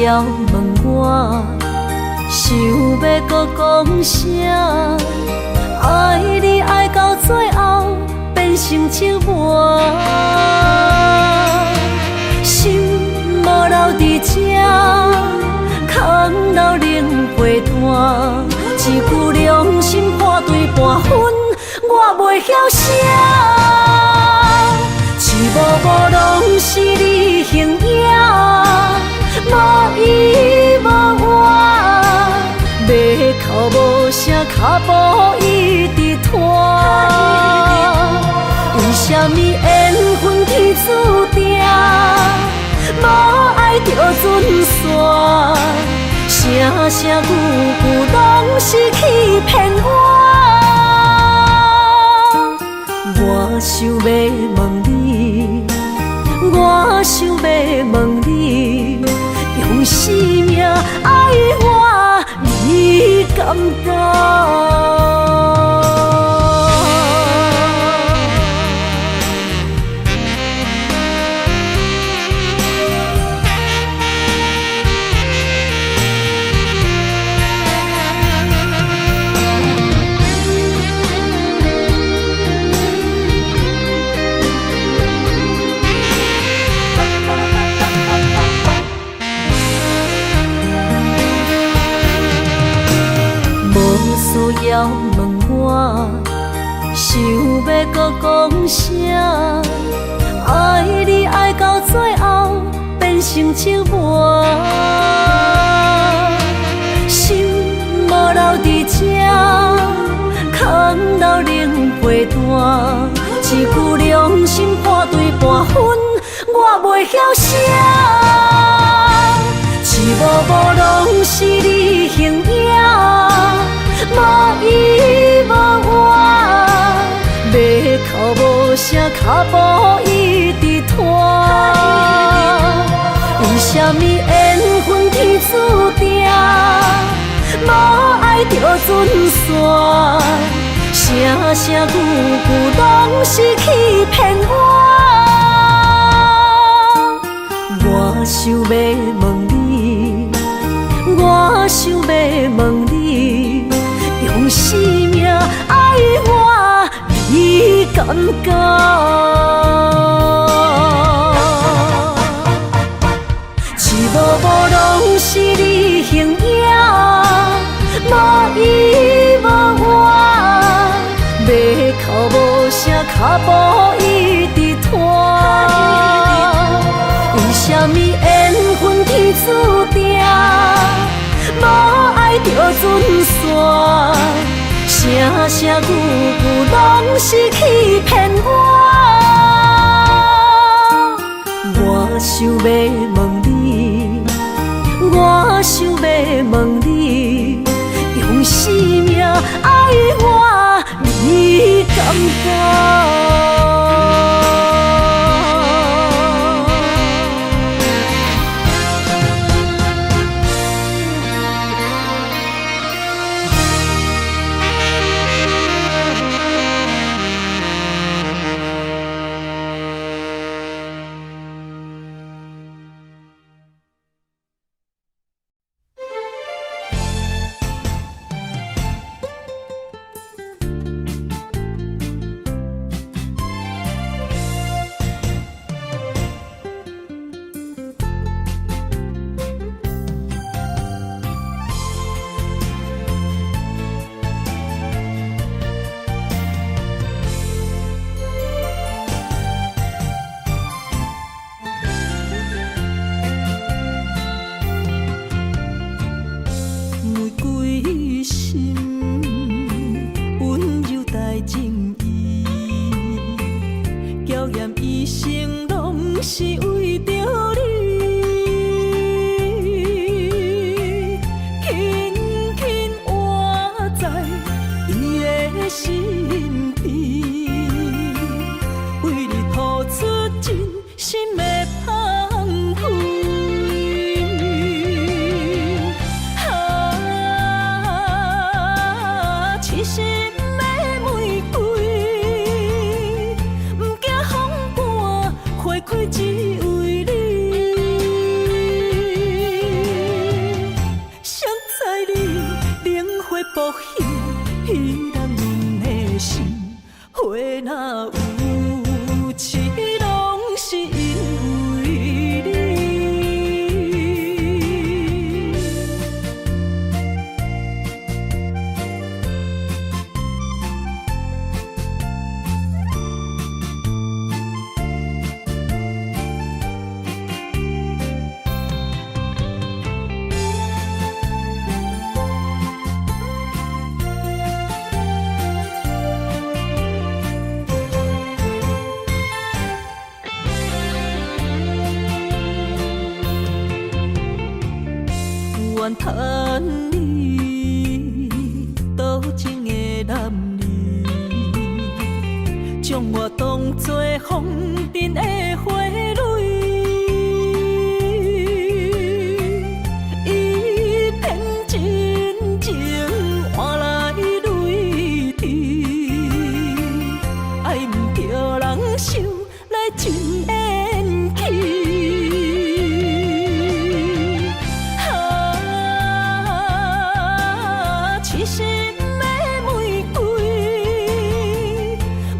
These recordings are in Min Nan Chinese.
要問我，想欲閣講啥？愛你愛到最後變成折磨，心無留佇這，空留冷被單，一句良心破碎半分，我袂曉寫。一幕幕攏是你形影，無依無倚，欲哭無聲，跤步一直拖。為啥物緣分天注定，無愛就準散，聲聲句句攏是欺騙我。我想欲問你，我想欲問你，用生命愛我，你敢當？無需要問我，想欲閣講啥？愛你愛到最後變成折磨，心無留佇這，空留冷被單，一句良心破碎半分，我袂曉寫。一幕幕攏是你形影，無依無倚，欲哭無聲，跤步一直拖。為啥物緣分天注定，無愛就準散，聲聲句句攏是欺騙我。我想欲問你，我想欲問你，用生命愛我，你敢當？一幕幕攏是你形影，無依無倚，欲哭無聲，跤步一直拖。為啥物緣分天注定，無愛就準散，聲聲句句攏是欺騙我。我想欲問你，我想欲問你，用生命愛我，你敢當？玫瑰心，溫柔帶情意，嬌豔一生攏是為著你，輕輕倚在伊的身邊，為你吐出真心的芳菲。啊，痴心的玫瑰，毋驚風寒，花開只為你。做風塵的花蕊，一片真情換來淚滴，愛毋著人想來真緣起。啊，痴心的玫瑰，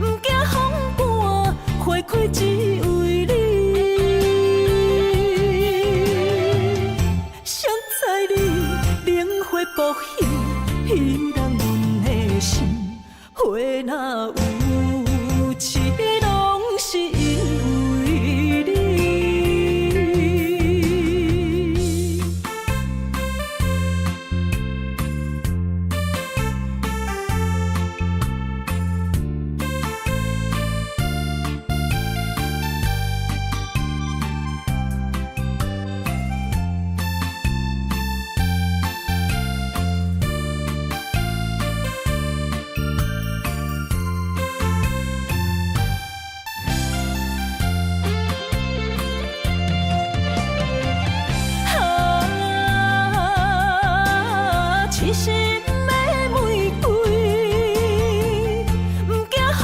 毋驚風寒，花開只為你。誰知你靈花不興，彼人阮的心，花若有痴，攏是因為你。啊，痴心的玫瑰，毋驚風寒，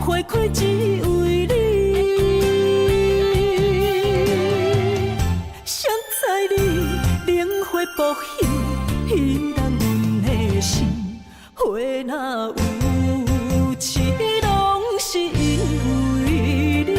花開只為你。誰知你靈花不興，彼人阮的心，花若有痴，攏是因為你。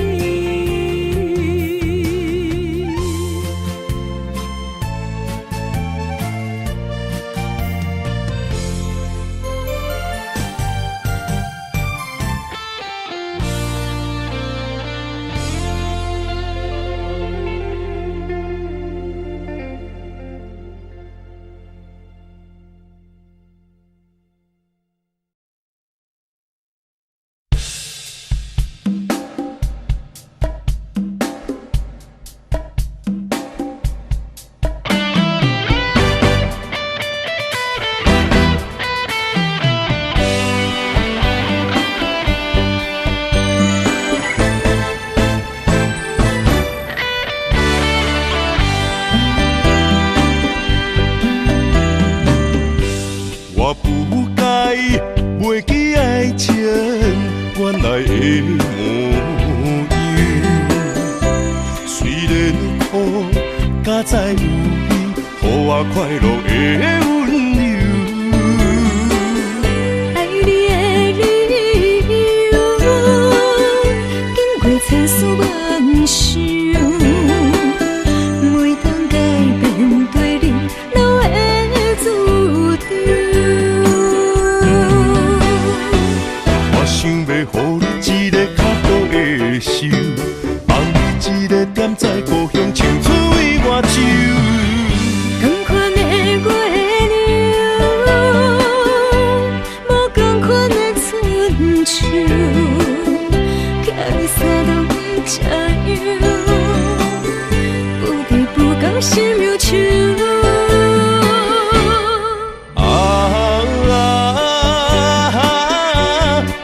我不該袂記愛情原來的模樣，雖然苦，敢知有你，予我快樂的溫柔。愛你的理由，經過千思萬想，袂當改變對你留的主張。我想欲予你一个較好的手，放你一個踮在故鄉，唱出為我手。仝款的月亮，無仝款的春秋，徛在三頓這樣，不知不覺心又秋。啊，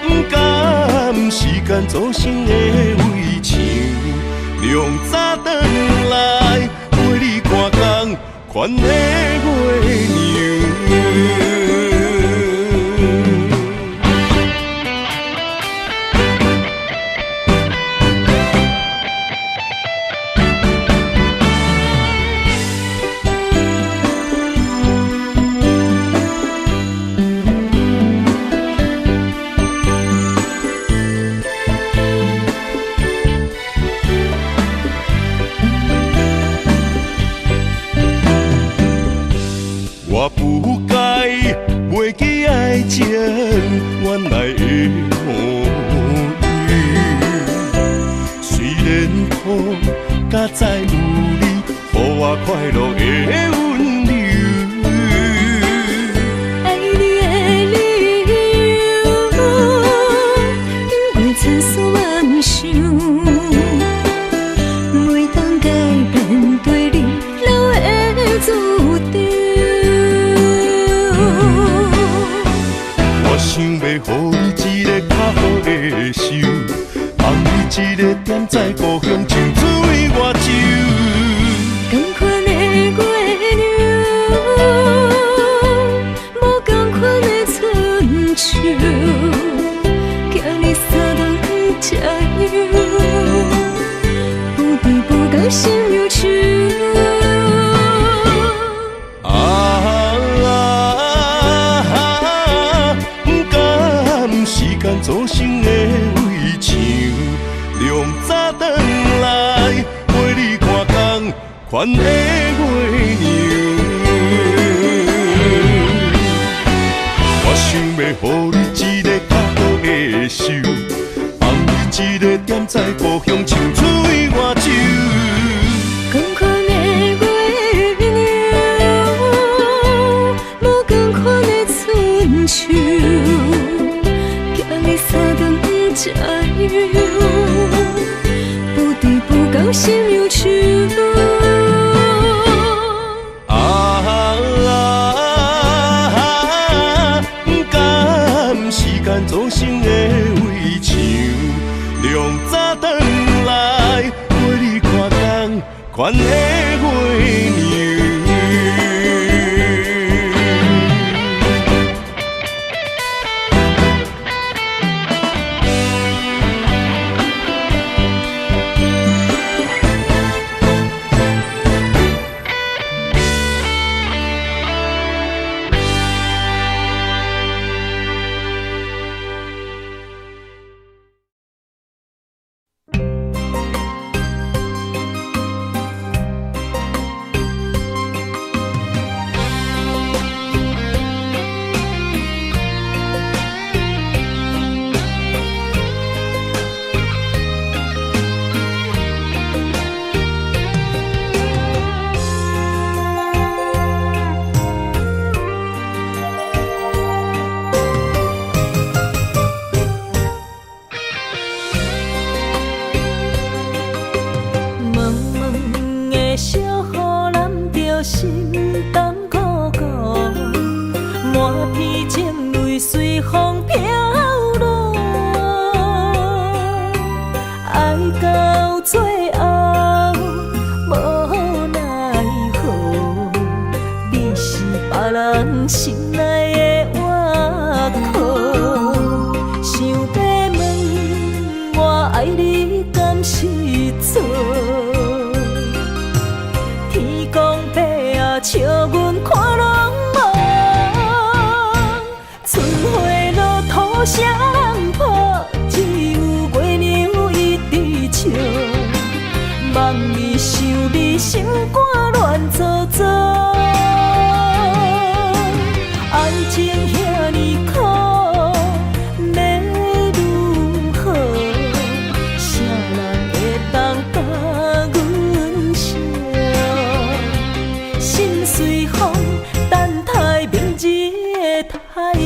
不甘時間組成的圍牆，量早轉來陪你看仝款的月娘。我不該袂記愛情原來的模樣，雖然苦，敢知有你，予我快樂的溫柔。愛你的理由，經過千思萬想，袂當改變對你留的主張。我想欲予你一個較好的手，放你一个踮在故鄉，像水外酒。仝款的月娘，無仝款的春秋，行你三頓才休，不知不覺心憂愁。啊啊，敢時間組成的圍牆，量早轉來陪你看仝款的月娘。我想欲予你一個較好的手，放你一個踮在故鄉，像水外酒。仝款的月娘，無仝款的春秋，行你三頓才休，不知不覺心憂愁。啊啊，敢時間組成的圍牆，量早轉來陪你看仝款的月娘。蒙蒙的小雨淋著心胆鼓鼓，满天情泪隨風飄落。愛到最後無奈何，你是別人心內的倚靠。想欲問我愛你敢是錯？天公伯啊，笑阮看攏無，春花落土誰人抱？只有月娘一直笑。望你想你心肝亂糟糟，愛情遐呢苦，欲如何？啥人會當共阮惜？心隨風，等待明日的太陽。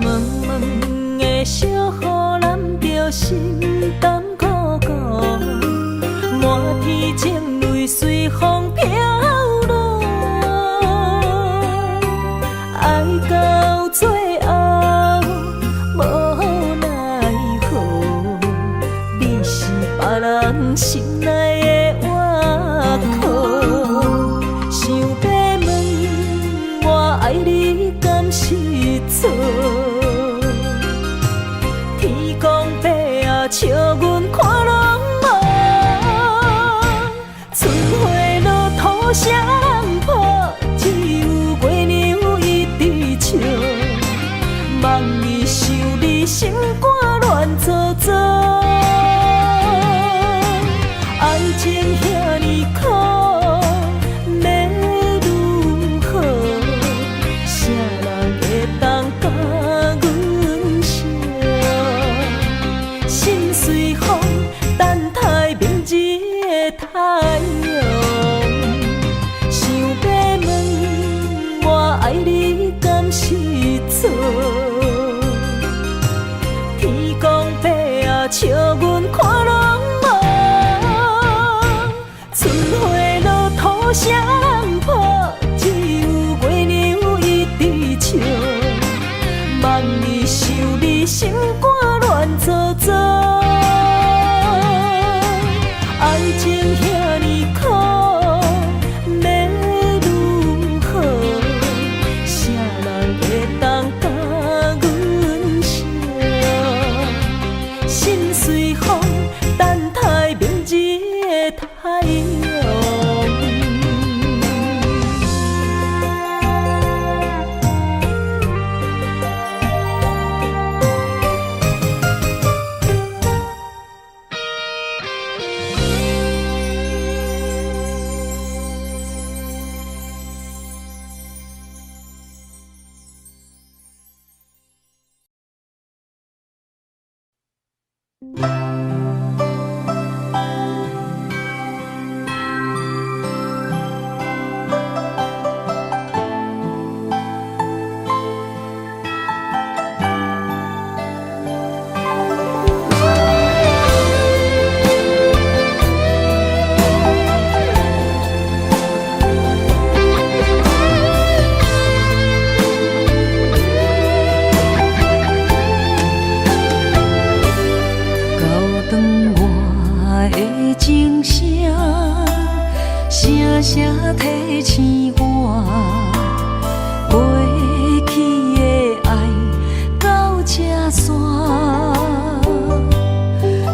蒙蒙的小雨淋著心胆鼓鼓，滿天情淚隨風飄落。愛到最後無奈何，你是別人心內的倚靠。想欲問我愛你敢是錯？天公伯啊，笑阮看攏無，春花落土誰人抱？只有月娘一直笑。望你想你心肝亂糟糟，愛情遐呢苦，欲如何？啥人會當共阮惜？心隨風，等待明日。情聲，聲聲提醒我，過去的愛到這煞，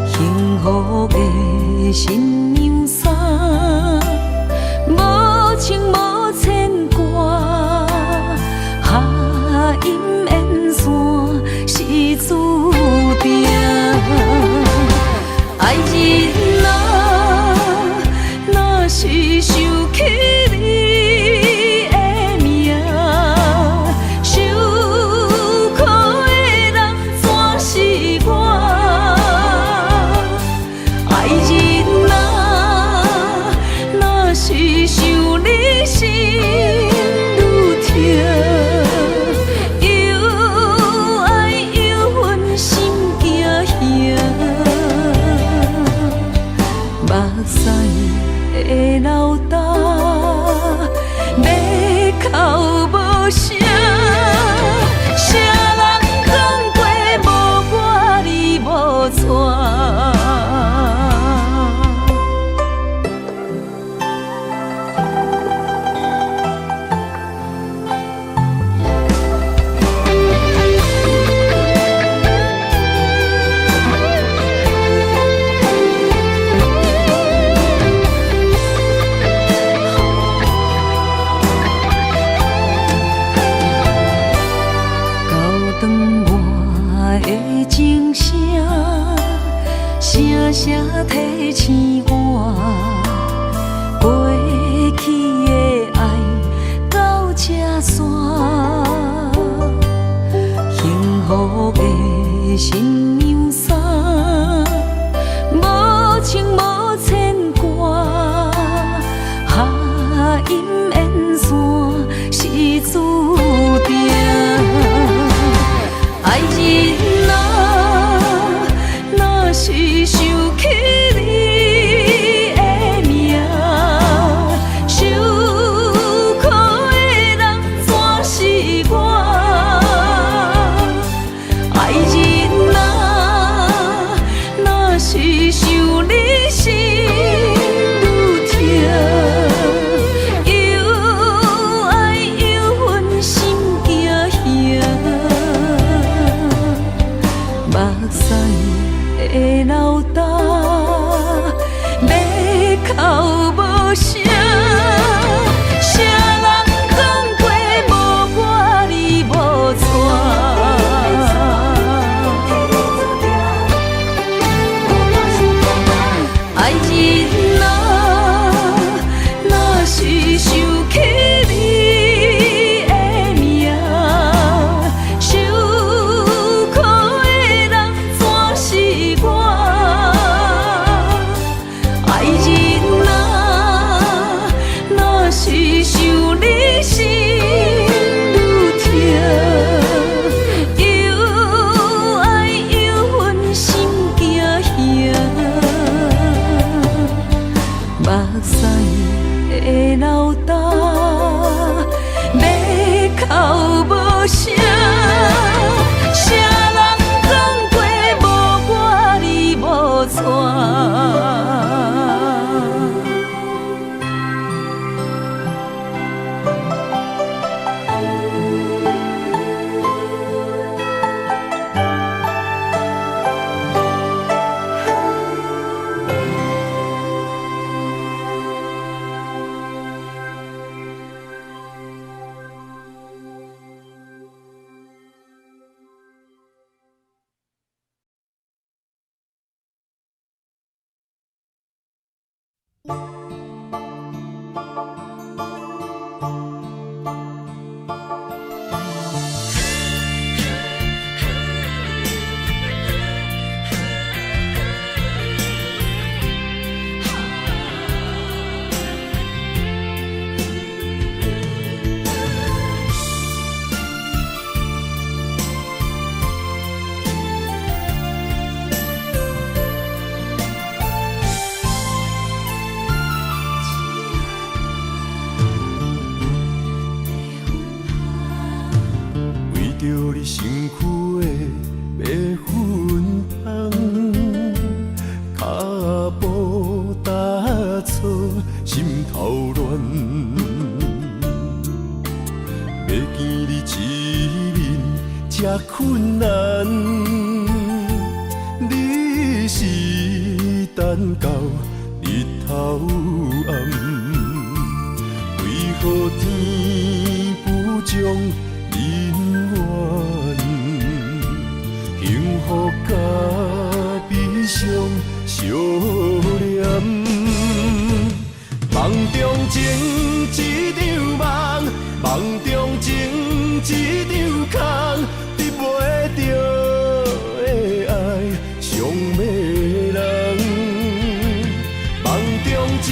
幸福的新娘衫，無情無牽掛，合音緣線是注定。愛人啊，若是想起你的名，受苦的人怎是我？愛人啊，若是想你心愈疼，又愛又恨心驚嚇。目屎會流干，欲哭無聲。啥人講過無我你無娶？厚斷我的情聲，聲聲提醒我，過去的愛到這煞，幸福的新娘衫，無情無牽掛，合音緣線是注定。愛人啊，若是想起你的名，受苦的人怎是我？愛人啊，若是想你心愈疼，又愛又恨心驚嚇。目屎會流干，欲哭無聲。啥人講過無我你無娶？愛人啊，若是想起你的名，受苦的人怎是我？愛人啊，若是想你心愈疼，又愛又恨心驚嚇。目屎會流干，欲哭無聲。啥人講過無我你無娶？欲見你一面這困難。你是等到日頭暗，為何天不將人怨？幸福佮悲傷相連。夢中情一場夢，夢中情一場空，得袂著的愛傷迷人。夢中情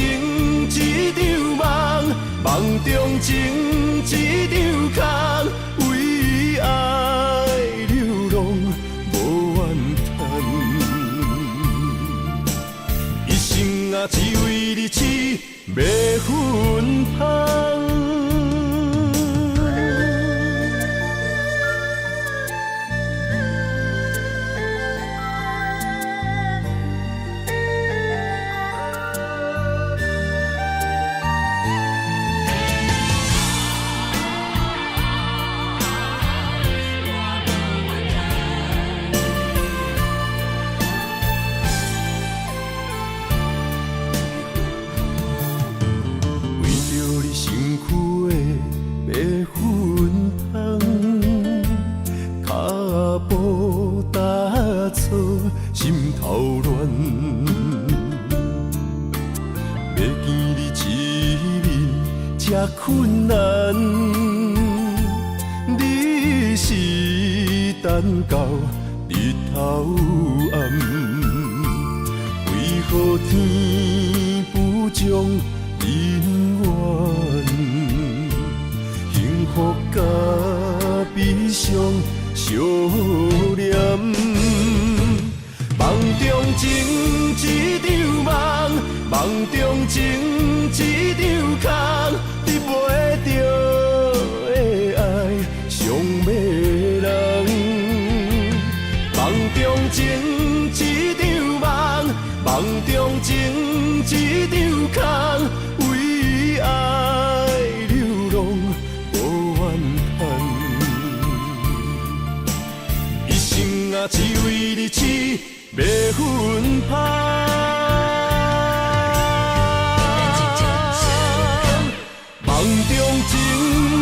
一場夢，夢中情一場空，為愛流浪無怨嘆。一生啊，只為你痴迷芬芳。為著你身軀的白粉香，跤步踏錯，心頭亂。欲見你一面這困難，你是等到日頭暗，為何天不將人怨？幸福佮悲傷相連。夢中情一場夢，夢中情一場空，得袂著的愛傷迷人。夢中情一場夢，夢中情一場空，為愛流浪無怨嘆。一生啊，只為你痴迷芬芳。夢中情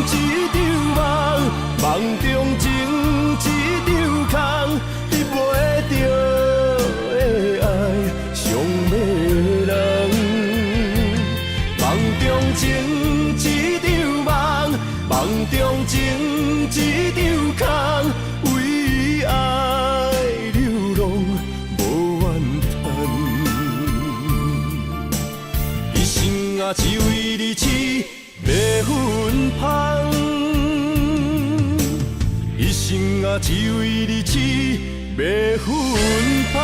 一場夢，夢中情一場空，得袂著的愛傷迷人。夢中情一場夢，夢中情一場空，為愛流浪無怨嘆。一生啊，只為你痴迷芬芳。一生啊，只為你痴迷芬芳。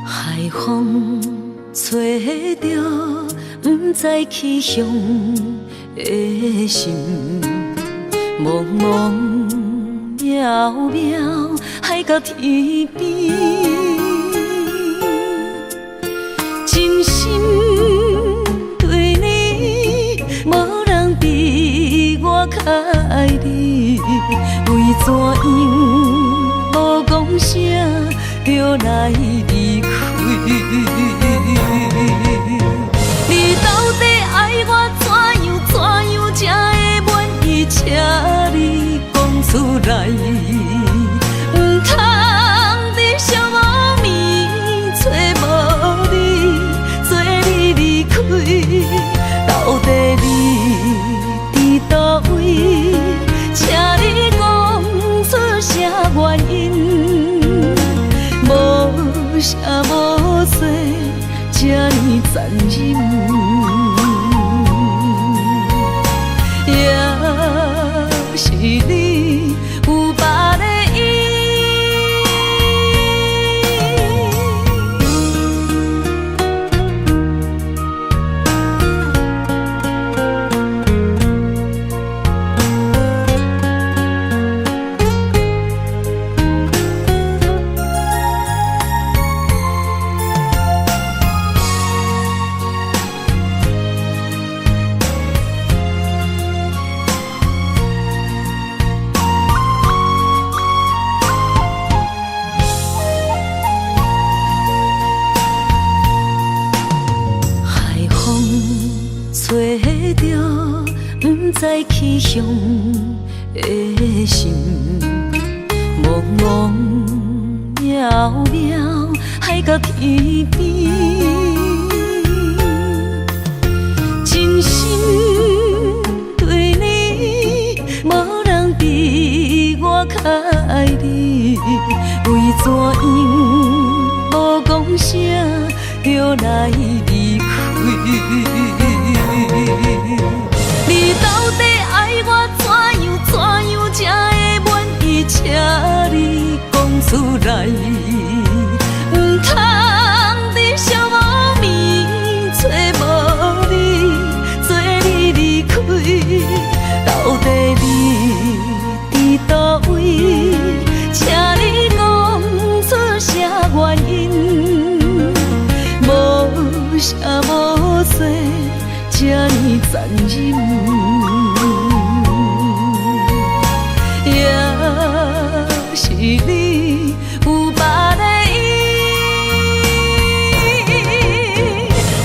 海風吹著，毋知去向的心，茫茫渺渺，海角天邊，真心對你，無人比我較愛你，為怎樣無講聲就來離開？你到底愛我怎樣怎樣才會滿意？請你講出來，毋啥無做這呢殘忍？也是你有別个意。海風吹著，不知去向的心，茫茫渺渺，海角天邊，真心對你，無人比我較愛你，為怎樣無講聲就來離開？你到底愛我怎樣怎樣才會滿意？請你講出來，毋通佇寂寞暝找無你，做你離開。到底你佇佗位？請你講出啥原因？無啥無做這呢殘忍，也是你有別个意。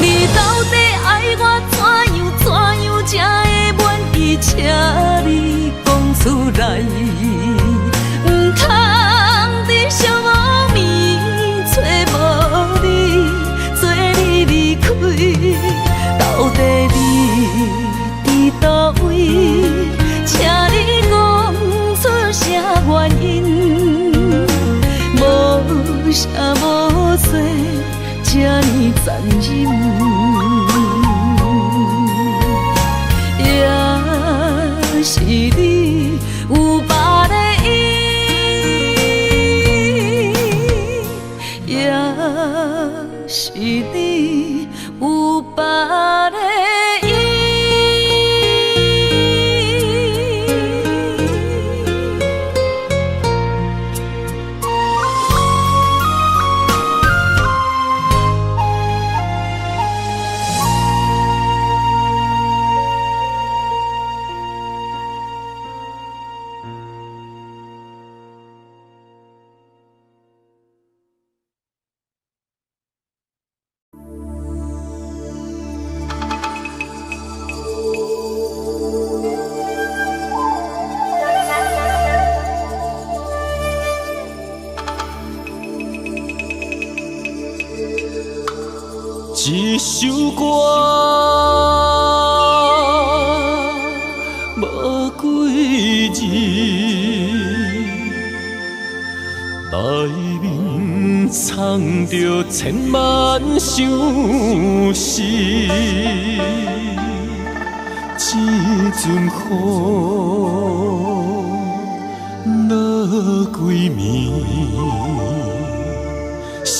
你到底愛我怎樣怎樣才會滿意？請你講出來，毋通佇寂寞暝找無你，做你離開。到底你佇佗位？請你講出啥原因？無啥無做這呢殘忍，也是你有別个意，也是你有別个意。一首歌，無幾字，內面藏著千萬相思。這陣雨落幾暝，心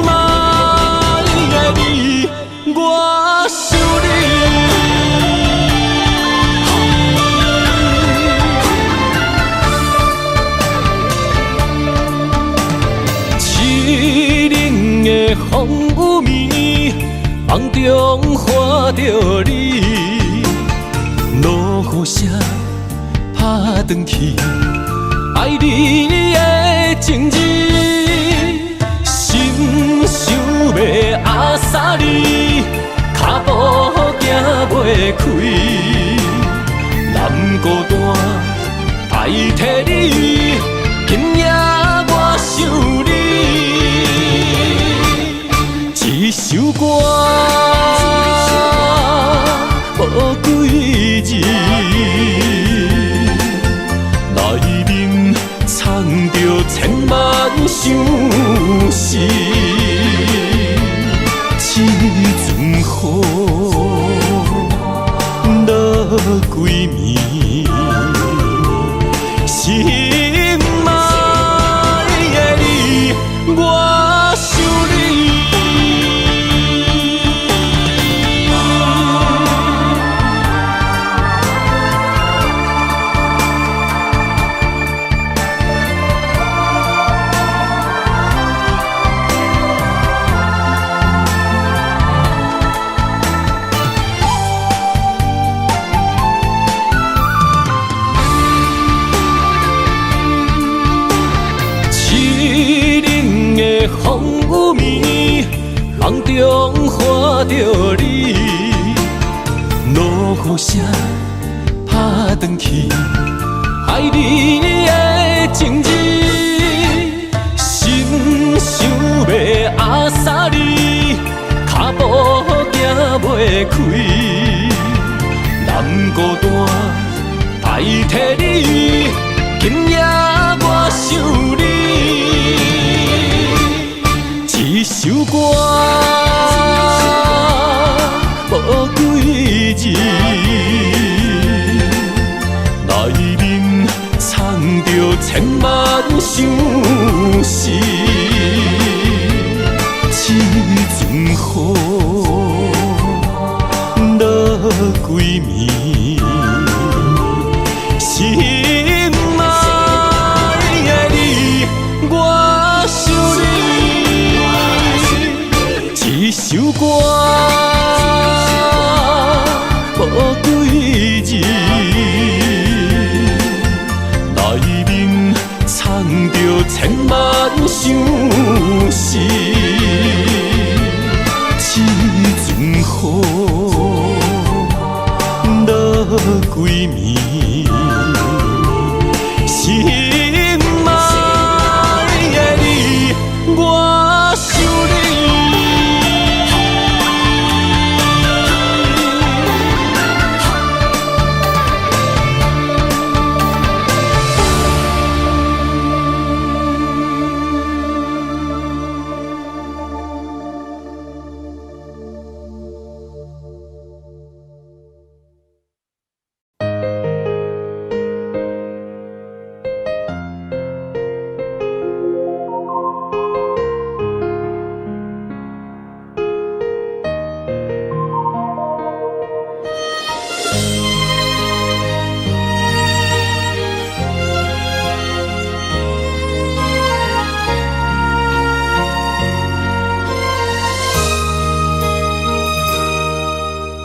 愛的你，我想你。凄冷的风雨暝，梦中看著你，落雨声拍转去，愛你的情字，心想欲壓死你，跤步行袂開，人孤單代替你，今夜我想你。一首歌，無幾字，內面藏著千萬相思。思。这阵雨落规暝，心爱的你，我想你。凄冷的风雨暝，梦中看著你，落雨声拍转去，爱你的情字，心想欲压死你，跤步行袂开，人孤单代替你，今夜我想你。这首歌无几字，内面藏著千万相思。这阵雨落规暝，心爱的你，我想你。这首歌无几字，内面藏著千万相思。这阵雨落规暝，心爱的你，我想你。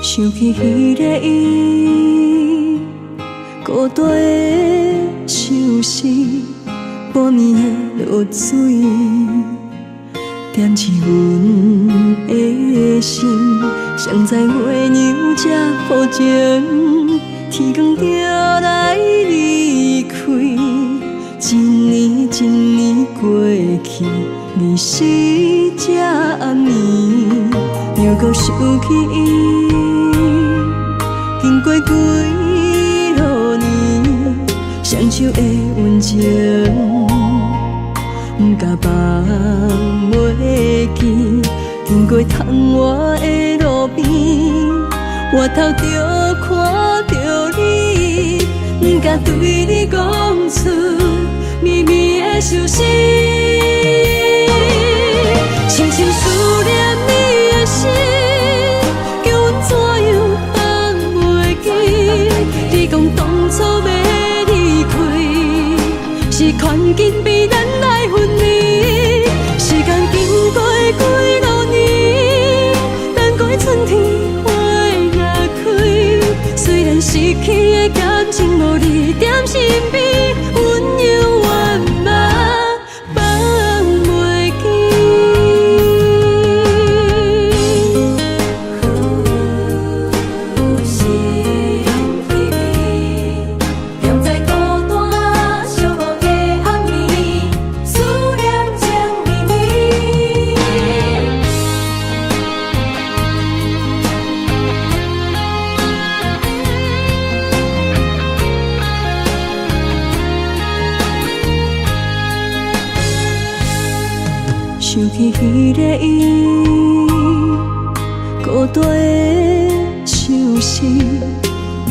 想起彼个伊，孤单的相思，半暝的露水，点起阮的心。谁知月娘这薄情，天光就来离开，一年一年过去，日时这暗暝，又阁想起伊。经过几落年，双手的温情，不敢放袂记。经过窗外的路边，回头就看著你，不敢对你讲出绵绵的相思，深深思念你的心，叫阮怎样放袂记？你讲当初欲离开，是牵紧逼咱来分离。时间经过几落年，等过春天花若开，虽然失去的感情无你踮身边，阮永远嘛放袂记。心微微，踮在孤单寂寞的暗暝，想起彼个伊，孤單的相思，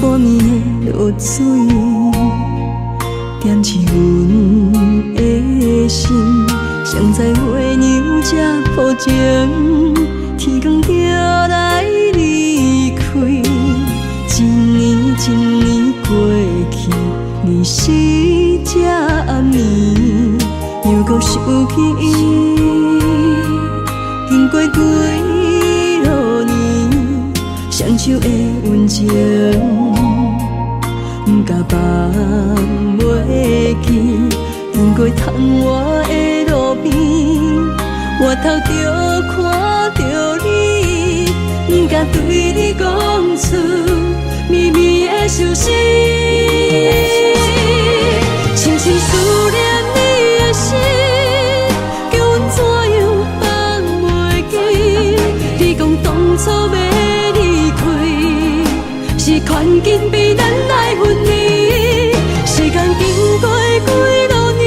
半暝的露水，惦记阮的心，誰知月娘這薄情，天光就來離開，一年一年過去，二十這暗暝，猶閣想起伊，經過幾落年，雙手的溫情，毋敢放袂記。經過窗外的路邊，回頭就看著你，毋敢對你講出绵绵的相思，深深思念你的心，叫阮怎樣放袂記？你講當初欲離開，是環境逼咱來分離。時間經過幾落年，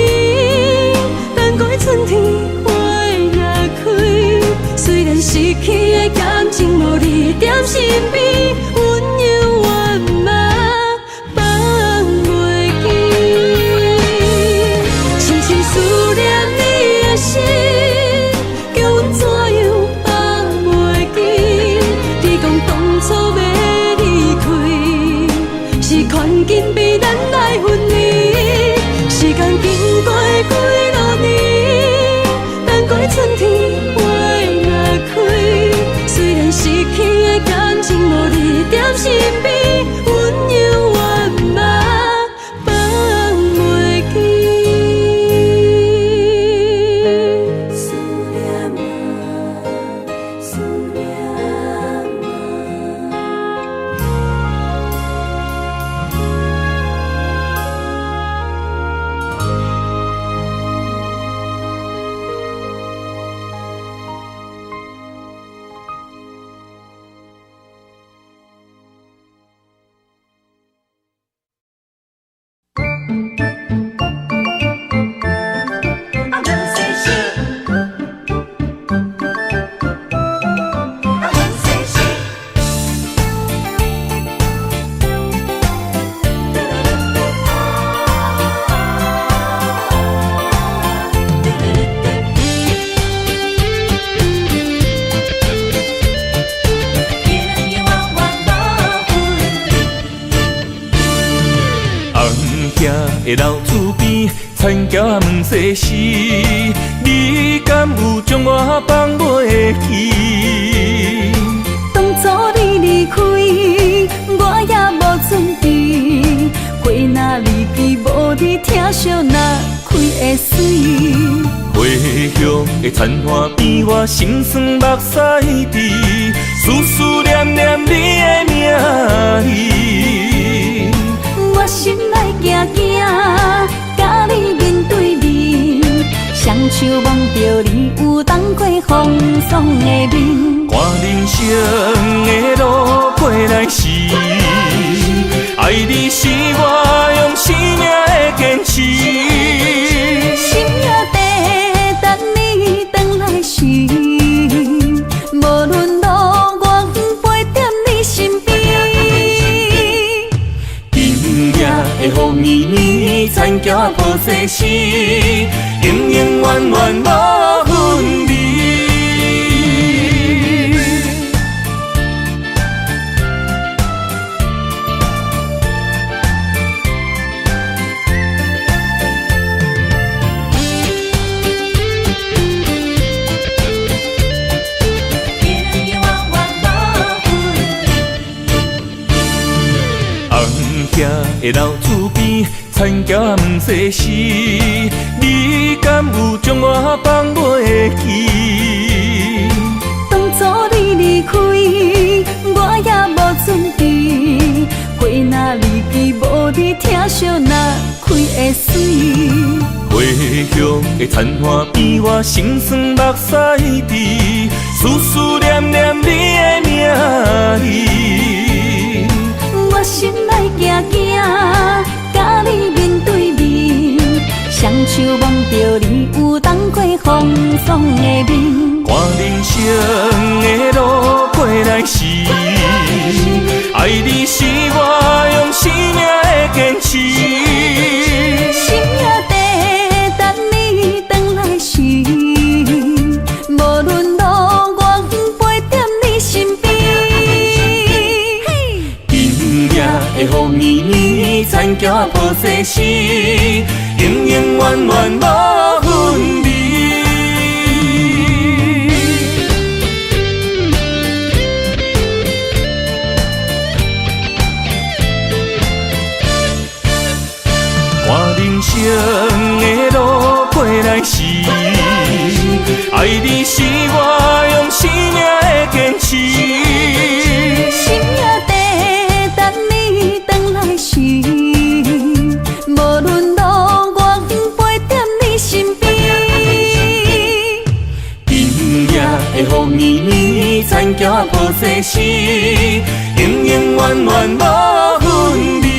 等過春天花若開，雖然失去的感情無你踮身邊，阮猶原嘛放袂記。深深思念你的心，叫阮怎樣放袂記？你講當初欲離開，是環境逼咱來分離。時間經過幾落年，等過春天花若開，雖然失去的感情無你踮身邊，阮猶原嘛放袂記。思念啊，思念啊。红叶的老厝边，田桥问世事，你敢有将我放袂记？當初你離開，我也無準備。花若離枝，無你疼惜，哪開會媠？回鄉的田岸邊，我心酸目屎滴，思思念念你的名字。我心內驚驚，佮你面對面，雙手摸著你有當過風霜的面。看人生的路過來時，愛你是我用生命的堅持。心也在等你轉來時，無論路遠，陪踮你身邊。今夜的雨綿綿，田橋抱世事，永永遠遠無分離。红叶的老厝边，田桥问世事，你敢有将我放袂记？當初你離開，我也無準備。花若離枝，無你疼惜，哪開會媠？回鄉的田岸邊，我心酸目屎滴，思思念念你的名字。我心內驚驚，佮你面對面，雙手像摸著你有當過風霜的面。看人生的路過來時，愛你是我用生命的堅持。心也在等你轉來時，無論路遠，陪踮你身邊。今夜的雨綿綿，田徛抱世時，永永遠遠無分離。看人生的路過來時，愛你是我用生命的堅持。心也在等你轉來時，無論路遠，陪踮你身邊。今夜的雨綿綿，田徛抱世時，永永遠遠無分離。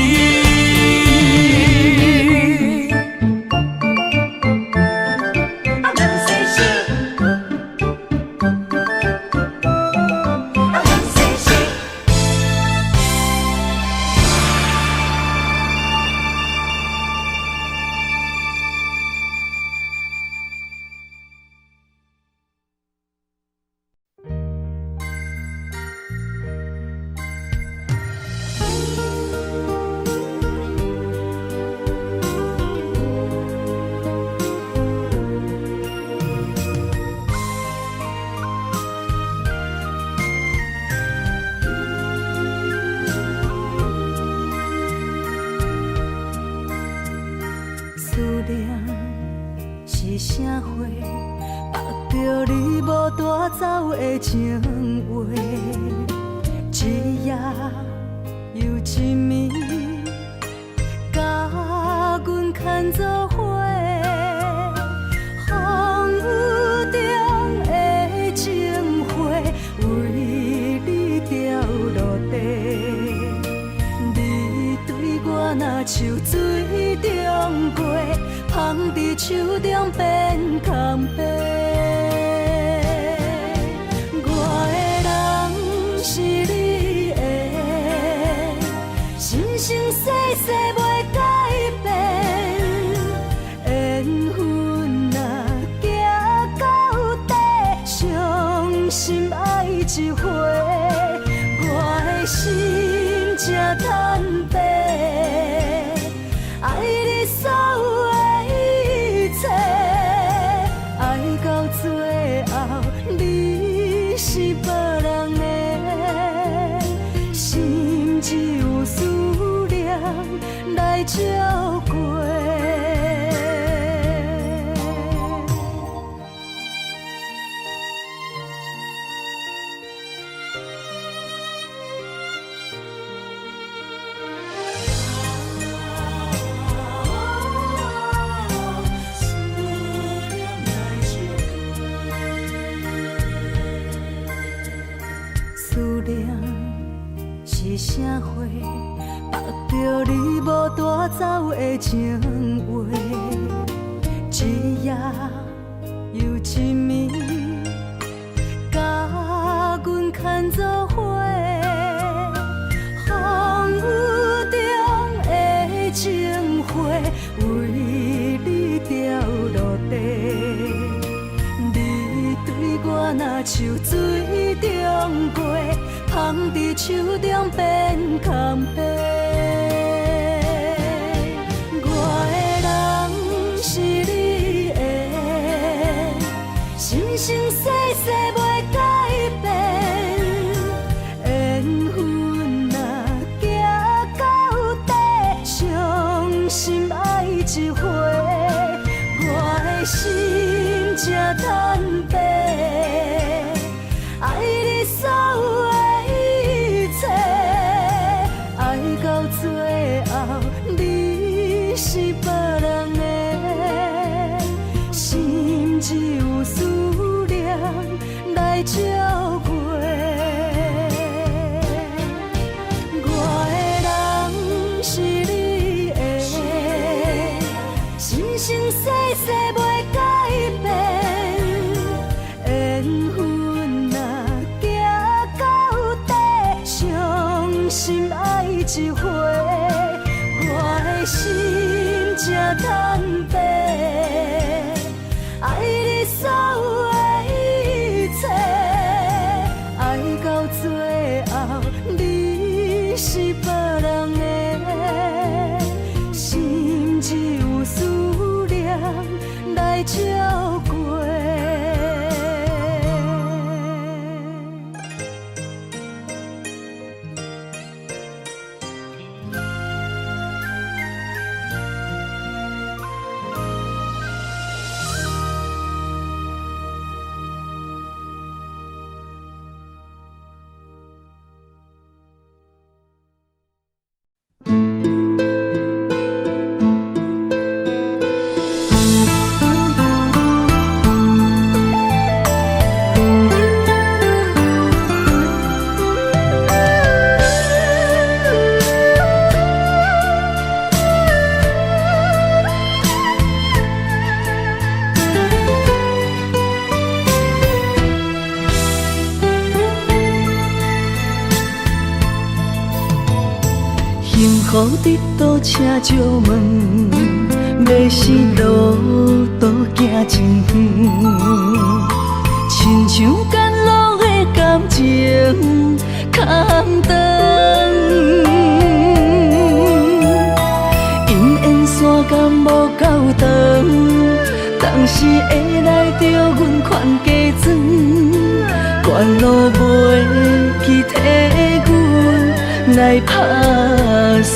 思念是啥花？縛著你無帶走的情話，一夜又一暝，共阮牽做伙。風雨中的情花，為你掉落地。你對我若像水中月，捧佇手中變空白。我的人是你的，生生世世袂改變。緣分若行到底，傷心愛一回，我的心真坦白，愛你所有的一切，愛到最後你是別人的，心只有思念來照過。思念是啥花？縛著你無帶走的情話，一夜又一暝，共阮牽做伙。風雨中的情花，為你掉落地。你對我若像水中月，捧佇手中變空白。我的人是你的，生生世世袂改變。緣分若行到底，傷心愛一回，我的心真坦白，愛你所有的一切，愛到最後你是別人的，心只有思念來照過。我的人是你的，生生世世袂改變。緣分若行到底，傷心愛一回，我的心才通白。愛你所有的一切，愛到最後，你是別人的，心只有思念來照過。幸福佇倒，請借問，欲是路途行真遠，親像甘露的感情空長，姻緣線敢無夠長，當時會來著阮款假裝，懸路袂記提阮來拍算。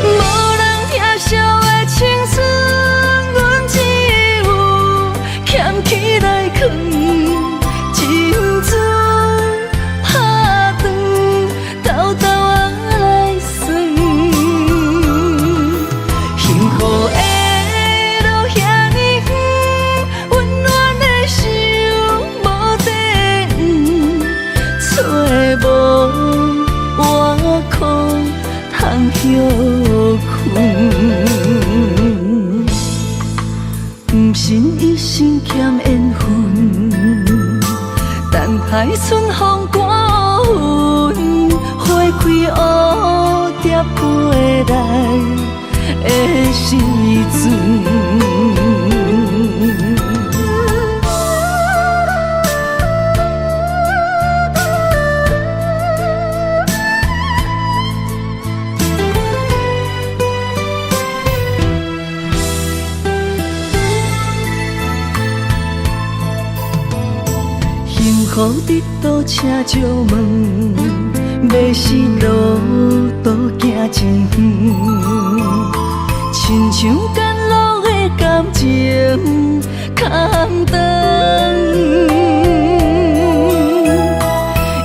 無人疼惜的青春，阮只有俭起來囥，珍珠拍斷，沓沓仔來算。幸福的路遐呢遠，溫暖的想無地遠，找無倚靠通歇睏。毋信一生欠緣分，等待春風趕雲，花開蝴蝶飛來的時陣。幸福佇倒，請借問，欲是路途行真遠，親像甘露的感情空長，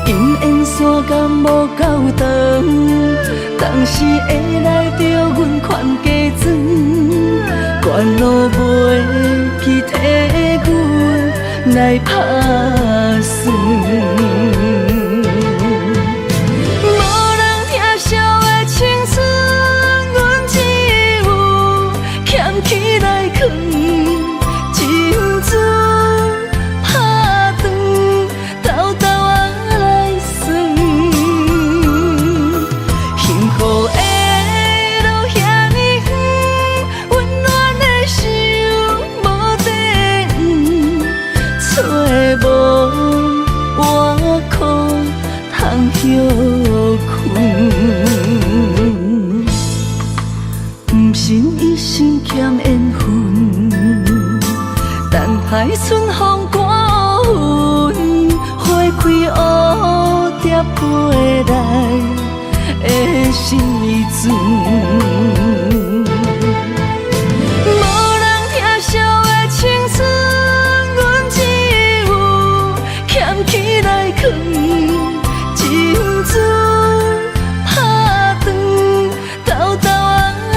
姻緣線敢無夠長，當時會來著阮款假裝，懸路袂記提阮來拍算。無人疼惜的青春，阮只有俭起來囥，珍珠拍斷，沓沓仔來算。幸福的路遐呢遠，溫暖的想無地遠，找無倚靠通歇睏。毋信一生欠緣分，等待春風趕雲，花開蝴蝶飛來的時陣。無人疼惜的青春，阮只有俭起來囥，珍珠拍斷，沓沓仔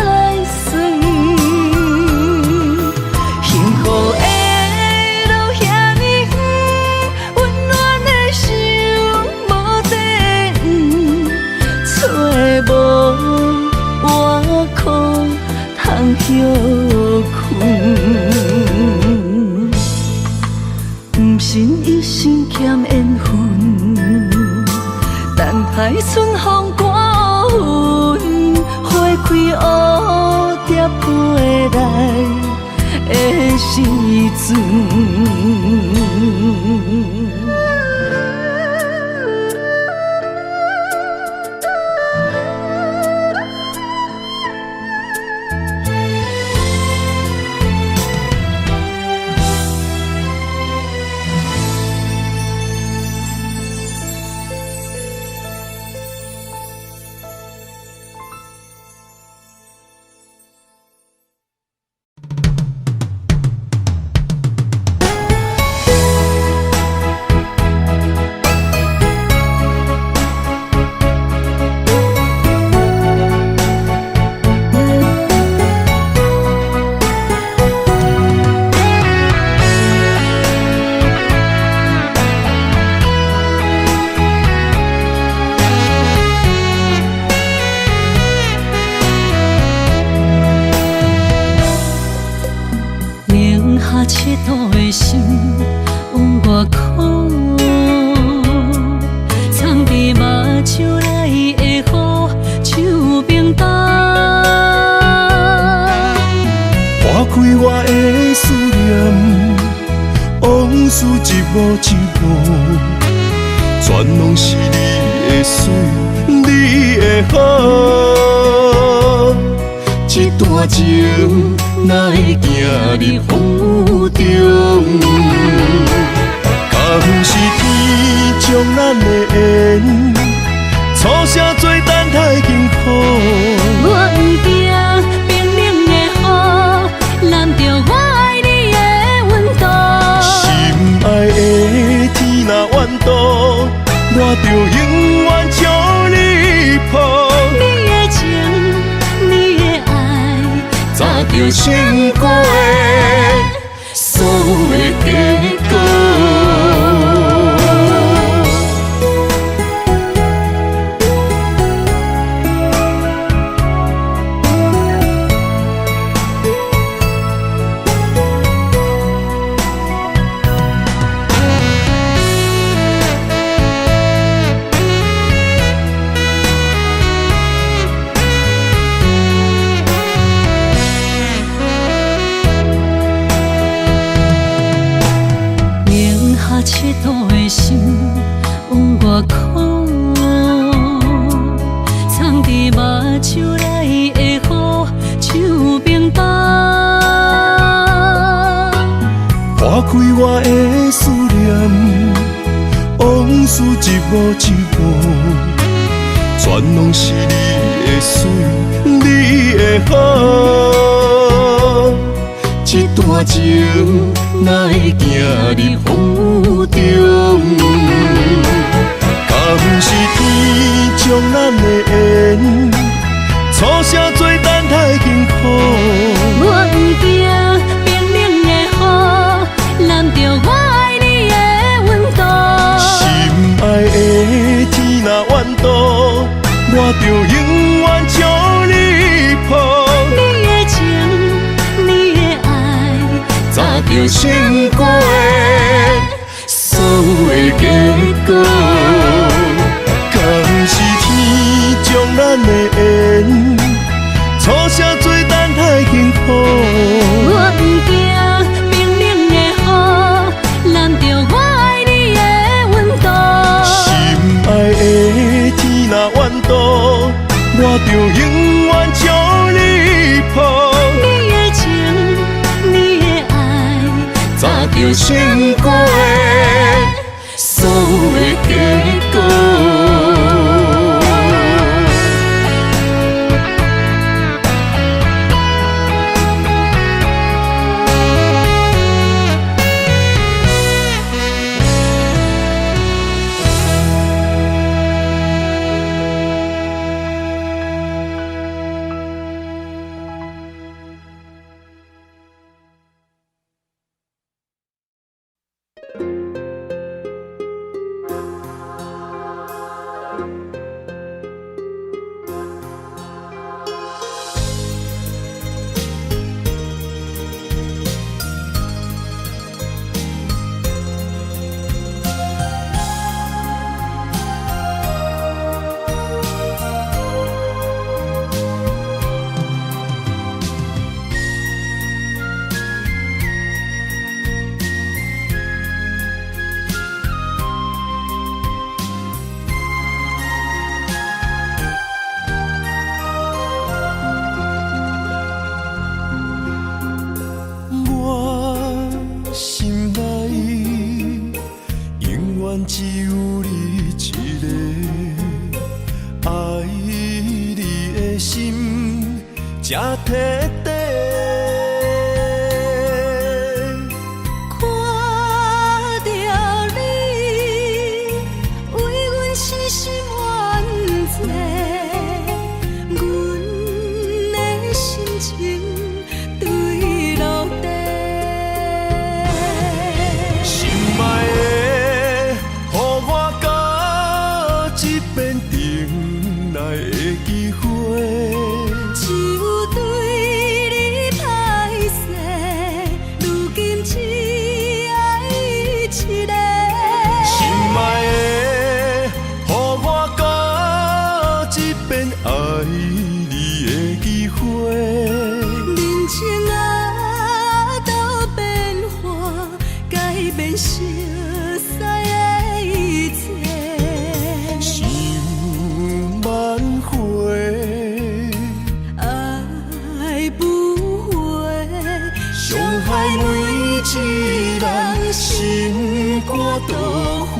來算。幸福的路遐呢遠，溫暖的想無地遠，找無倚靠歇睏。毋信一生欠缘分，等待春風過雲，花開蝴蝶飛來的時陣。零下7度的心有偌苦，藏伫目睭內的雨像冰凍。破開我的思念，往事一幕一幕，全攏是你的水，你的好。這段情哪會行入風雨中？敢是天將咱的緣，錯寫做等待幸福。我不驚冰冷的雨攬著我愛你的溫度。心愛的天若怨妒，我就永遠將你抱。你的情，你的愛，早就成過的所有的結果。零下7度的心有偌苦，藏伫目睭內的雨像冰凍。破開我的思念，往事一幕一幕，全攏是你的水，你的好。這段情哪會行入風雨中？敢是天將咱的緣，錯寫做等待幸福。我不驚冰冷的雨攬著我愛你的溫度。心愛的天若怨妒，我就永遠將你抱。你的情，你的愛，早就成過的所有的結果。敢是天將咱的緣，錯寫做等待幸福。我不驚冰冷的雨攬著我愛你的溫度。心愛的天若怨妒，我就永遠將你抱。你的情，你的愛，早就成過的所有的結果。才徹底。看著你，為阮死心怨債，阮的心情對落地。心愛的，予我佮這遍轉來的機會。只有對你歹勢，如今只愛伊一个。心愛的，予我佮這遍愛你的機會。人情啊，都變化，改變熟似的一切。想萬回，愛不回，傷害每一人心肝都火。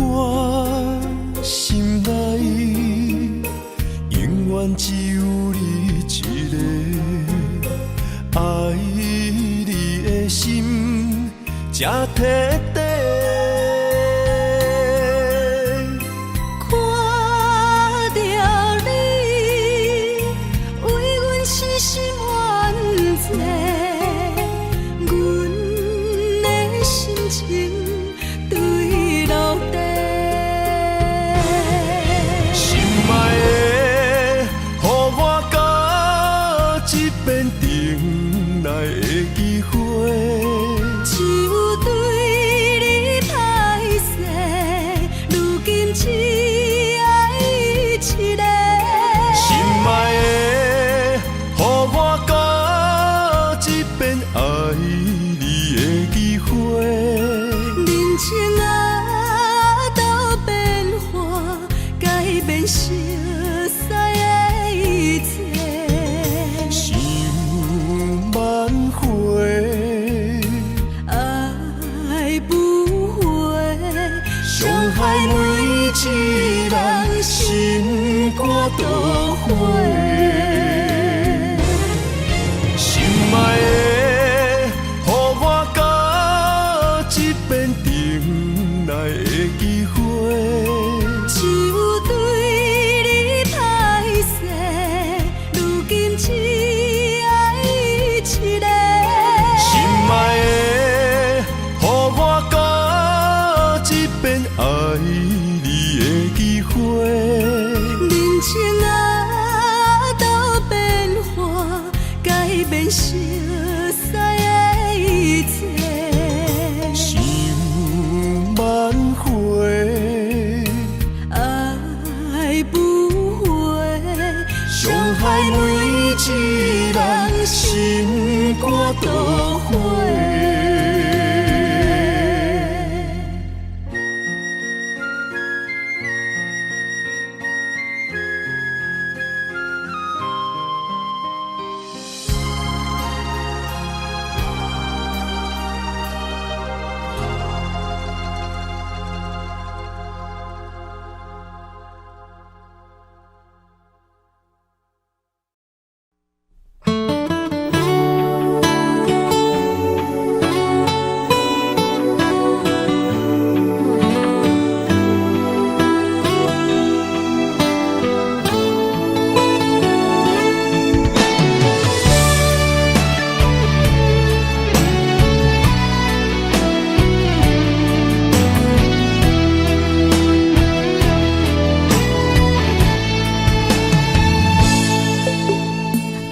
我心內永遠只有你一个，愛你的心才徹底。看著你，為阮死心怨債，阮的心情對落地。心愛的，予我佮這遍轉來的機會。只有對你歹勢，如今只愛伊一个。心愛的，予我佮這遍愛你的機會。人情啊，都變化，改變熟似的一切。想萬回，愛不回，傷害每一人心肝都火。心愛的，予我佮這遍轉來的機會。只有對你歹勢，如今只愛伊一个。心愛的，予我佮這遍愛你的機會。人情啊，都變化，改變熟似的一切。想萬回，愛不回，傷害每一人心肝都火。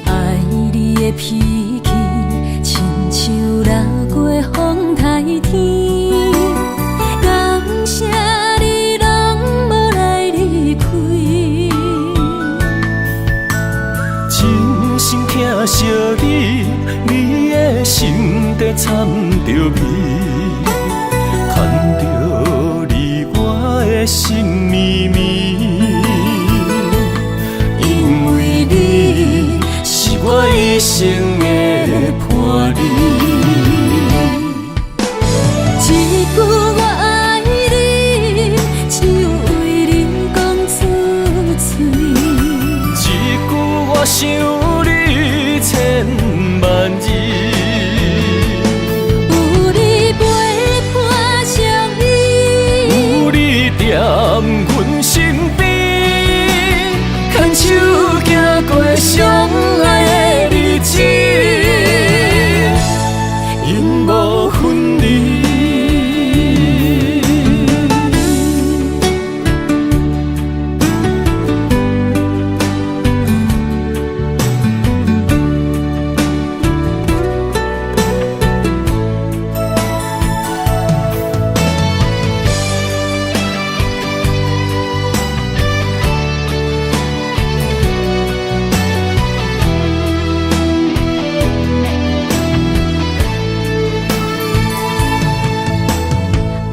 愛你的脾氣，親像六月風台天。感謝你攏無來離開。真心疼惜你，你的心底藏著味，牽著你我的心绵。想你千万字。有你陪伴相依，有你踮阮身邊，牽手行過相愛的日子，永無分離。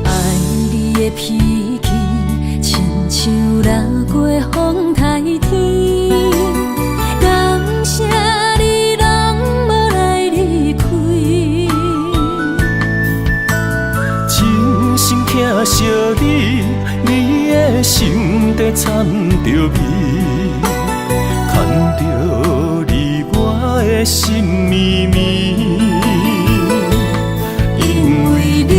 愛你的脾氣，親像掠過風台天。感謝你人無來離開。真心疼惜你，你的心底掺著味，牽著你我的心绵綿。因為你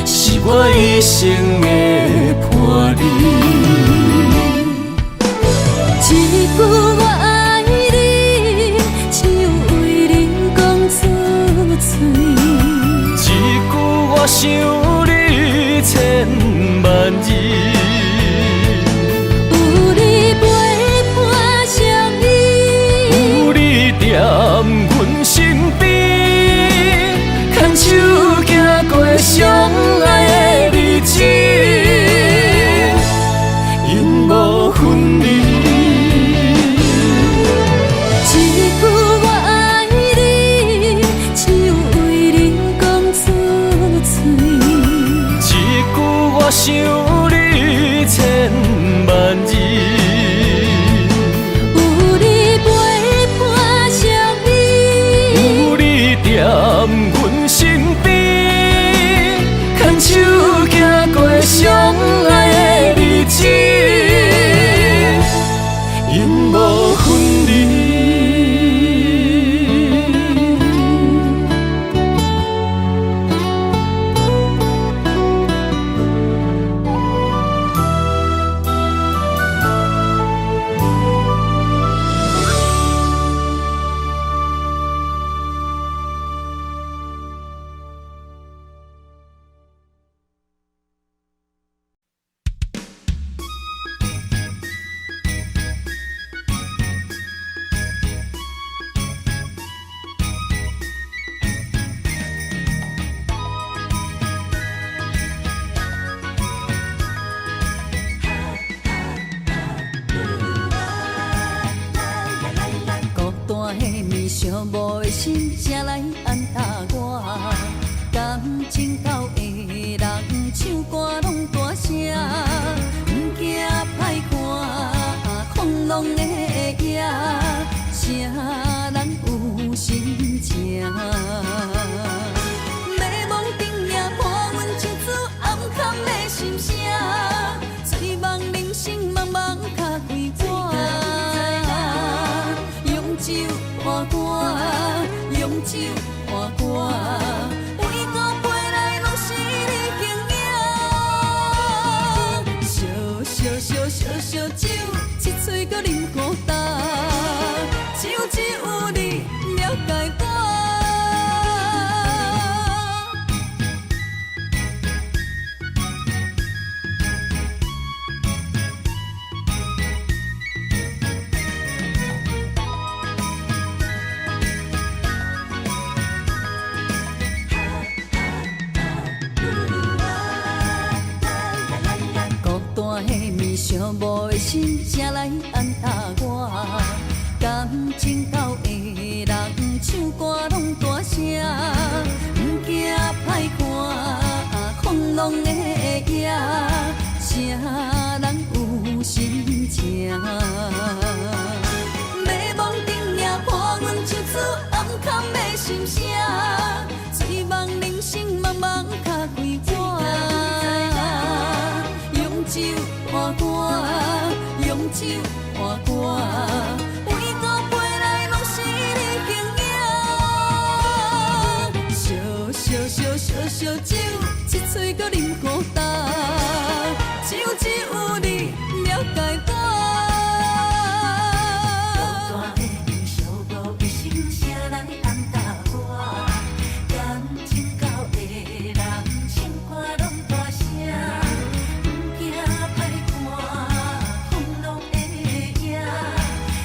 是我一生的伴侶。一句我愛你，只有為你講出嘴。一句我想你千萬字。有你陪伴相依，有你踮阮身邊，牽手行過相愛的日子，永無分離。一句我愛你，只有為你講出嘴。一句我想你千萬字。有你陪伴相依，有你踮阮身邊，牽手行過相愛的日子，永無分離。孤單的暝，寂寞的心，誰來安撫我？感情交的人，唱歌攏大聲，毋驚歹看，空攏的夜，啥人有心情？迷惘顶夜伴阮唱出暗藏的心声，醉梦人生茫茫敲开我。用酒换歌，用酒换歌，为孤飞来攏是你形影。烧烧烧烧烧酒，一喙阁啉孤单，酒只有你了解我。孤單的暝，寂寞的心，誰來安撫我？感情交的人，唱歌攏大聲，毋驚歹看，空攏的夜，啥人有心情？迷惘顶夜伴阮唱出暗藏的心聲，醉夢人生茫茫敲開我。用酒換歌，用酒換歌，為孤飛烧烧酒，一喙阁啉孤单，酒只有你了解我。孤单的人寂寞一生谁来安搭我？感情厚的人唱歌拢大声，毋惊歹看，风浪会赢，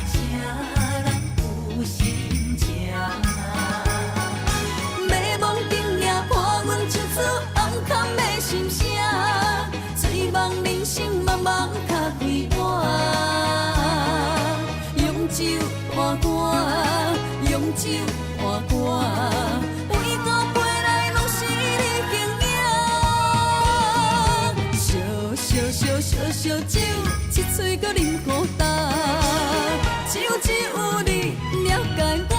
啥人有心情？迷惘顶夜伴阮唱出红坎的心声，醉梦人生茫茫敲开碗，用酒换歌，用酒换歌，为孤飞来拢是你形影。烧烧烧烧烧酒，一喙阁啉孤单，酒只有你了解我。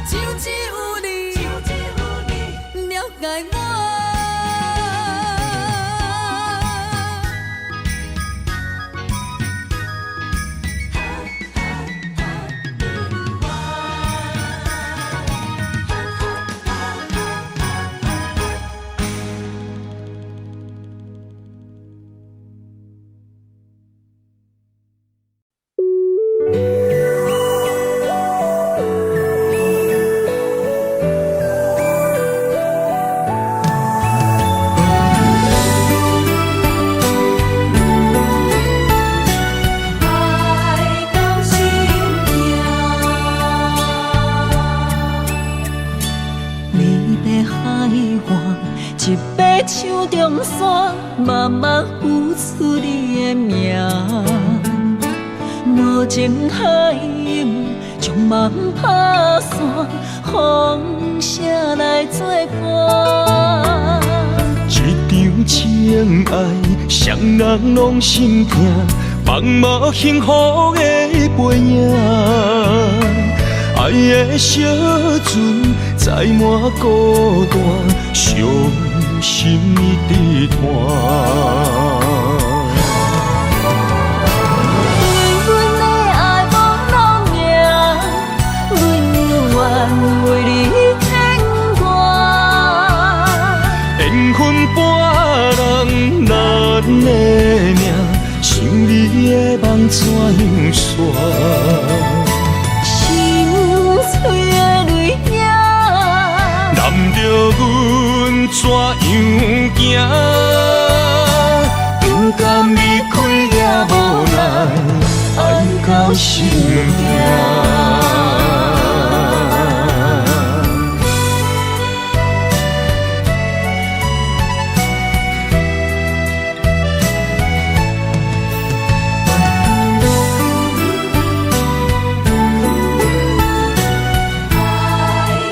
酒只有你了解我。爱到心痛。美丽海岸，一爬树中山，慢慢浮出你的名。无情海涌，将梦拍散，风声来作伴。一场情爱，双人拢心疼，梦无幸福的背影。爱的小船载满孤单，伤心一直叹。对阮的爱无留名，阮永远为你牵挂。缘分伴人咱的命，想你的梦怎样散？心碎的泪影，揽着阮怎样行？不甘离开也无奈，爱到心痛。爱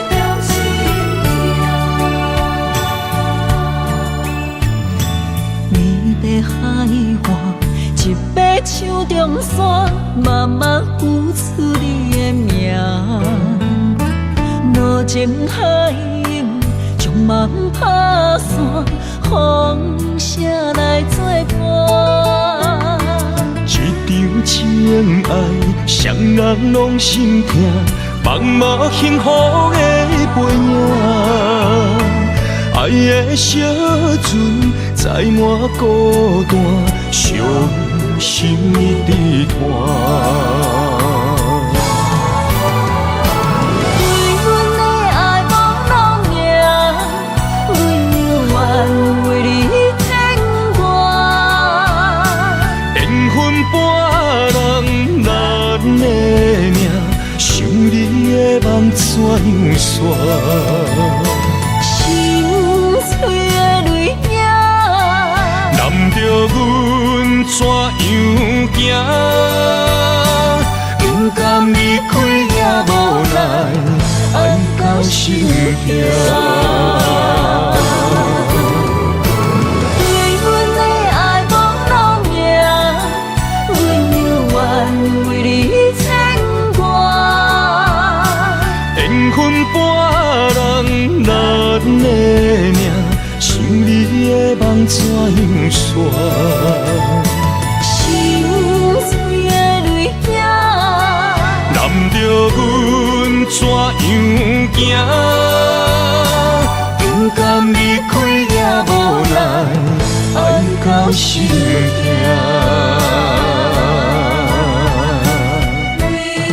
到心痛。美丽海岸，一爬树中山，慢慢浮出你的名。无情海涌，将梦拍散，风声来作伴。一场情爱，双人拢心疼，梦无幸福的背影。爱的小船载满孤单，伤心一直叹。对阮的爱无留名，阮永远为你牵挂。缘分伴人咱的命，想你的梦怎样散？心碎的泪影，揽着阮怎样行？不甘离开也无奈，爱到心痛。对阮的爱无留名，阮永远为你牵挂。缘分伴人咱的命，想你的梦怎样散？心碎的泪影，揽着阮怎样行？心疼。为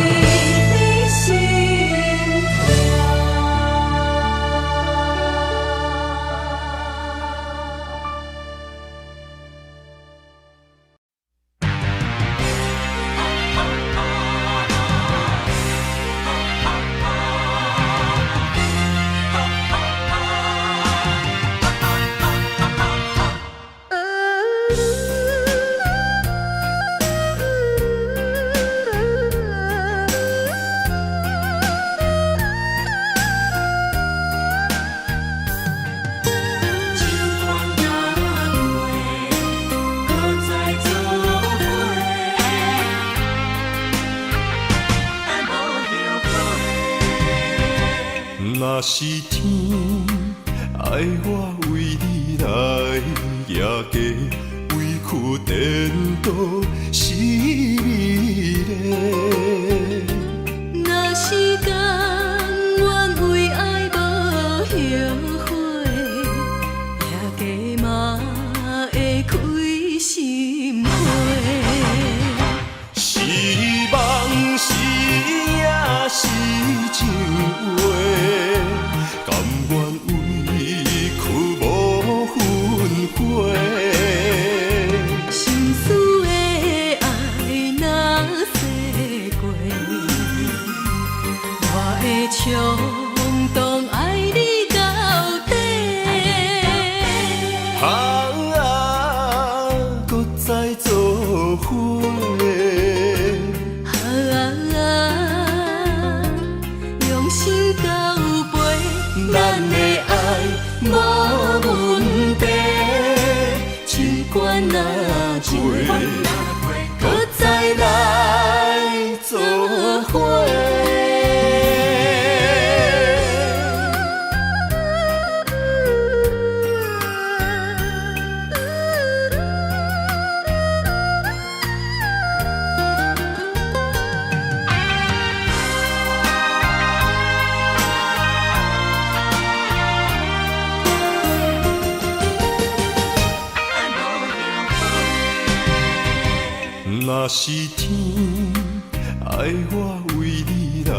你心情款若过，搁再做伙，爱无后悔。若是天愛我為你來舉家，委屈顛倒是美麗。若是甘願為愛無後悔，举家嘛會開心花。是夢是影是情話，甘願委屈無分回。心事的愛若說過，我會衝動愛你到底。啊，閣再做伙。啊，用心交陪，咱的愛無問題，情關若過，閣再來做伙。若是天愛我為你來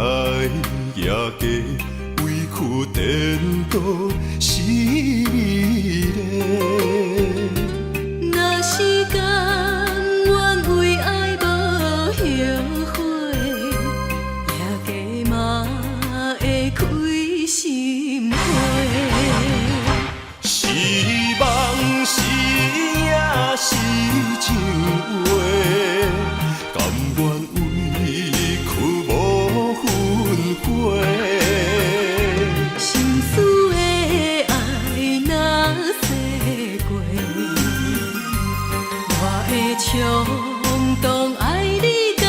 舉家，委屈顛倒是美麗。若是甘願為愛無後悔，举家嘛會開心花。是夢是影是情話，甘願委屈無分回。心事的愛若說過，我會衝動愛你到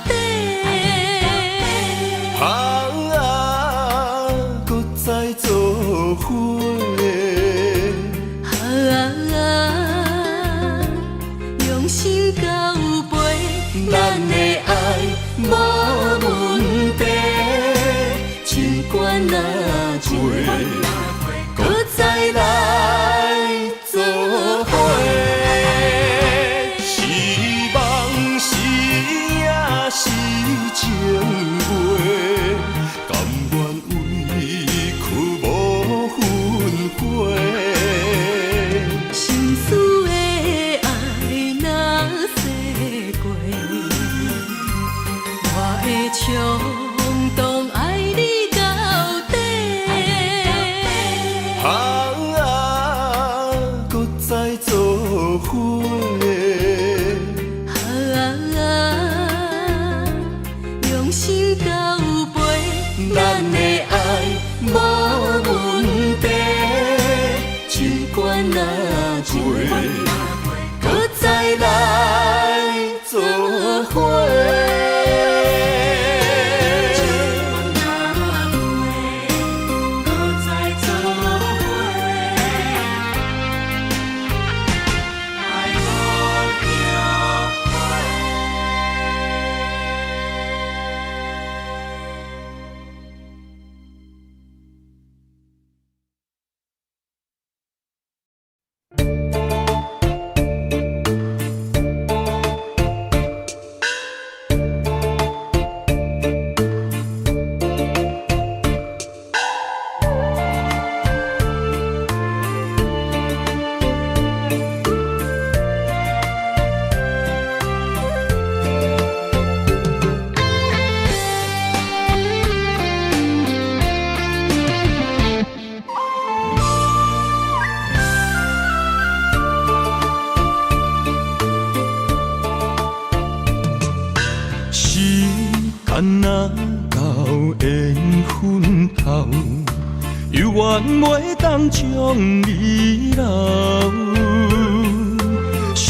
底。啊，閣再做伙。啊，用心交陪，咱的愛無問題，情關若過，閣再來做伙。是夢是影是情話，甘願委屈無分回。心事的愛若說過，間若到緣分頭，猶原袂當將你留。心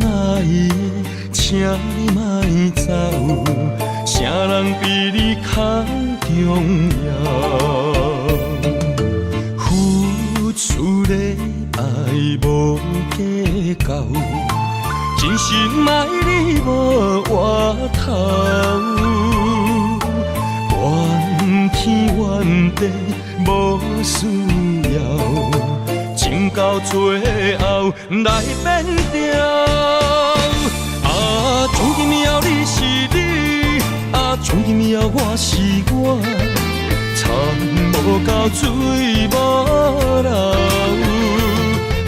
愛的，請你莫走，啥人比你較重要？付出的愛無計較，真心愛你無回頭。怨天怨地無需要，情到最後來變調。啊，從今以後你是你，啊，從今以後我是我，田無到水無流。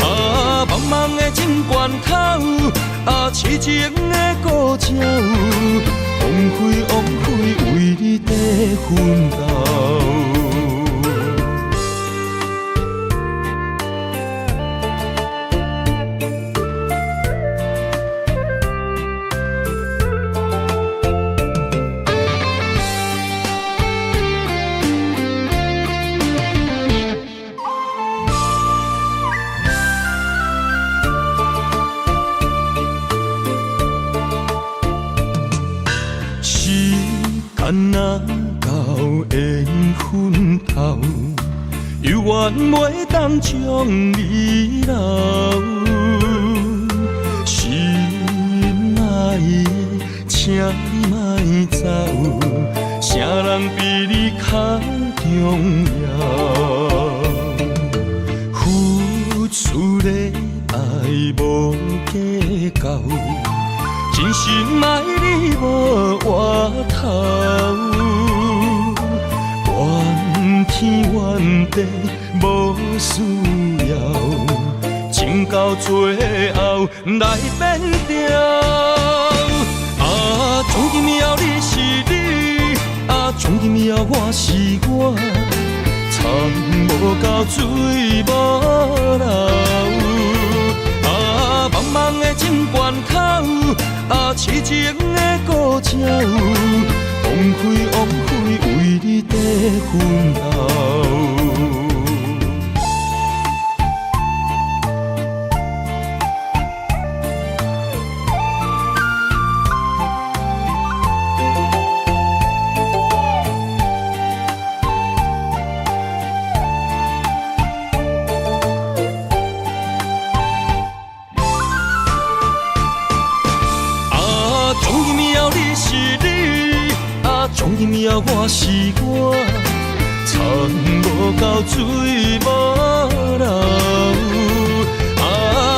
啊，茫茫的情關頭，啊，痴情的孤鳥，往飛往飛，為你在奮鬥。時間若到緣分頭，猶原袂當將你留。心愛的，請你莫走，啥人比你較重要？付出的愛無計較，真心愛你無回頭。怨天怨地無需要，情到最後來變調。啊，從今以後你是你，啊，從今以後我是我，田無到水無流。啊，茫茫的情關頭，啊，痴情的孤鳥，往飛往飛，為你在奮鬥。啊，從今以後你是你，啊，從今以後我是我，田無到水無流。啊，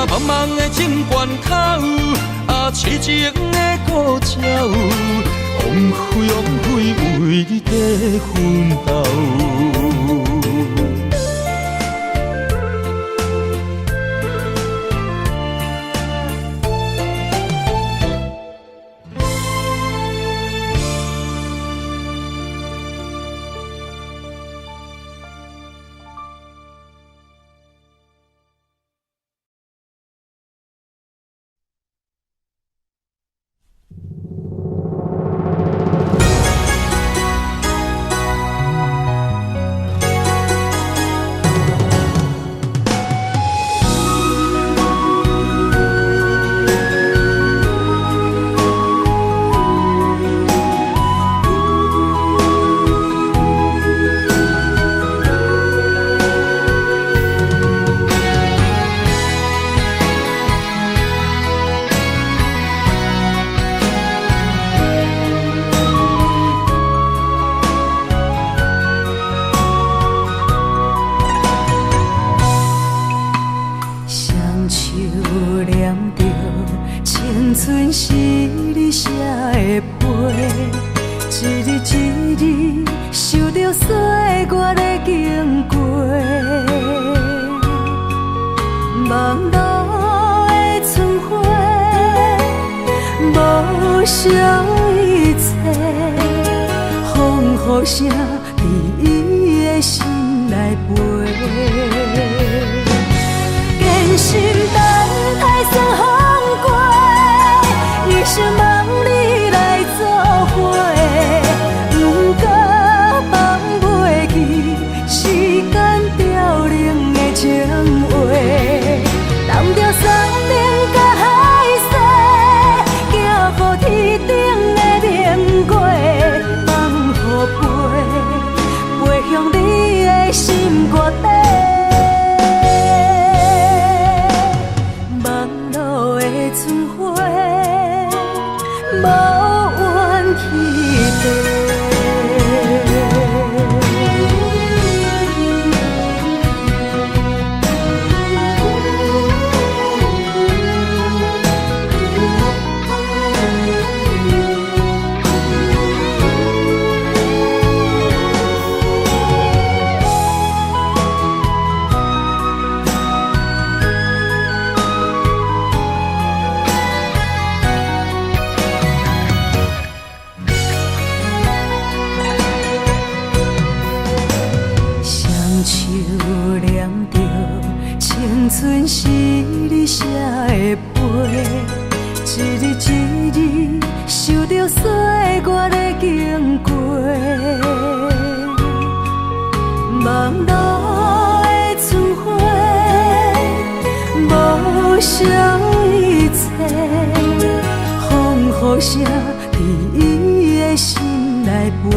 茫茫的情關頭，啊，痴情的孤鳥，往飛往飛，為你在奮鬥。雙手念著青春是你寫的批，一字一字想著歲月的經過，網路的春花，無惜一切，風雨聲佇伊的心內飛。堅心等待算風過，一生望你來做伙。路的春花，無怨去爬。雙手念著青春是你寫的批，一字一字受著歲月的經過。網路的春花，無惜一切，風雨聲佇伊的心內飛。